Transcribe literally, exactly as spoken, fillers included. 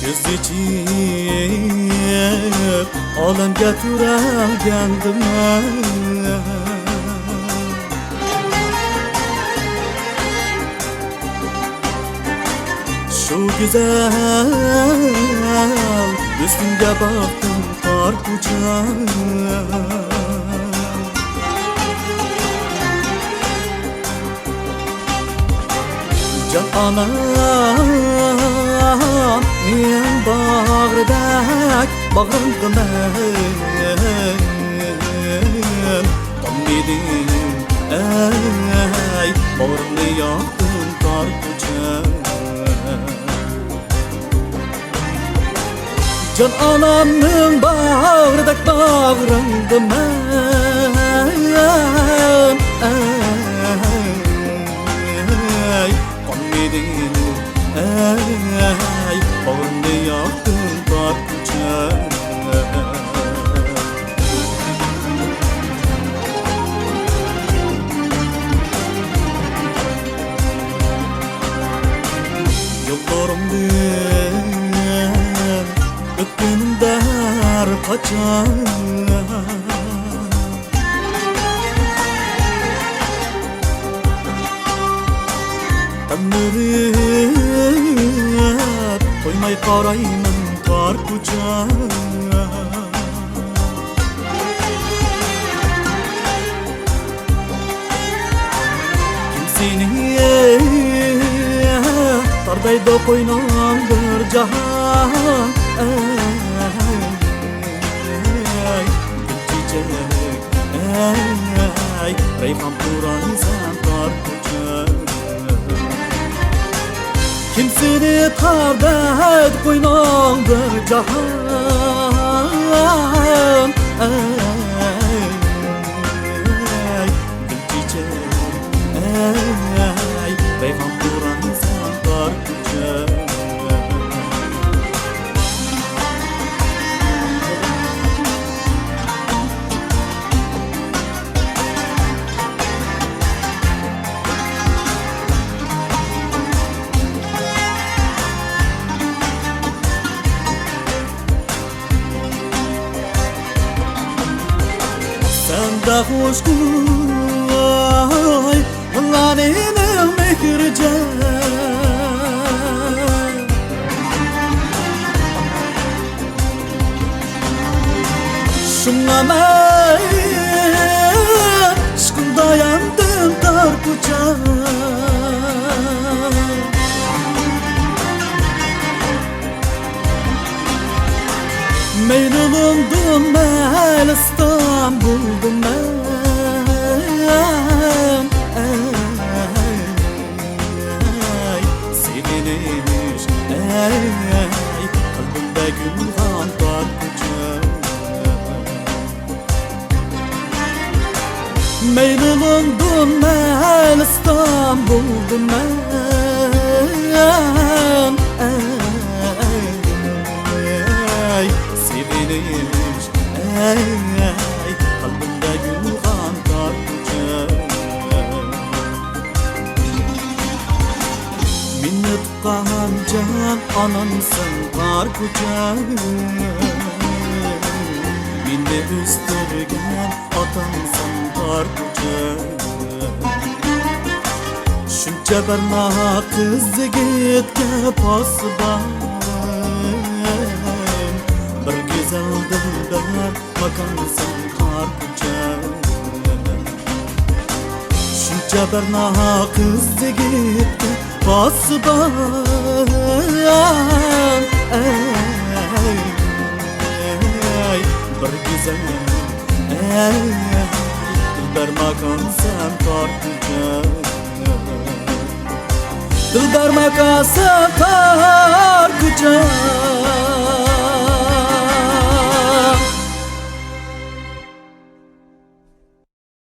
كۆز ئېچىپ ئالەمگە تۆرەلگەندىمەن. شۇ گۈزەل ھۆسنۈڭگە باقتىم تار كوچا. جان ئانام، مېنىڭ باغرىدەك باغرىڭغا مەن قانمىدىم، ئەي، باغرىڭنى ياقتىم تار كوچا. جان ئانامنىڭ باغرىدەك باغرىڭدا مەن، ئەي، قانمىدىم، ئەي، باغرىڭدا ياقتىم تار كوچا. يوللىرىڭدىن ئۆتكىنىمدە ھەر قاچان، تەلمۈرۈپ تويماي قارايمەن تار كوچا. كىم سېنى تارتايدۇ قوينۇڭ بىر جاھان، ئەي، گۈل چېچەك، ئەي، رەيھان پۇرايسەن تار كوچا. كىم سېنى تارتايدۇ قوينۇڭ بىر جاھان، ئەي، گۈل چېچەك، ئەي، رەيھان پۇرايسەن تار كوچا. سەندە خۇشبۇي مىلانىنىڭ مېھرىجان. شۇڭا مەن ئىشقىڭدا ياندىم تار كوچا. مەيلى لوندون، مەيلى ئىستانبۇلدىن مەن، ئەي، سېغىنىش، ئەي، قەلبىمدە گۈلخان تار كوچا. مەيلى لوندون، مەيلى ئىستانبۇلدىن مەن، ئەي، سېغىنىش، ئەي، قەلبىمدە گۈلخان تار كوچا. مېنى تۇغقان جان ئانامسەن تار كوچا. مېنى ئۆستۈرگەن ئاتامسەن تار كوچا. شۇنچە بەرمە قىز يىگىتكە پاسىبان، بىر گۈزەل دىلبەر ماكانسەن تار كوچا. شۇنچە بەرمە قىز يىگىتكە پاسىبان، ئەي، ئەي، بىر گۈزەل، ئەي، دىلبەر ماكانسەن تار كوچا. دىلبەر ماكانسەن تار كوچا.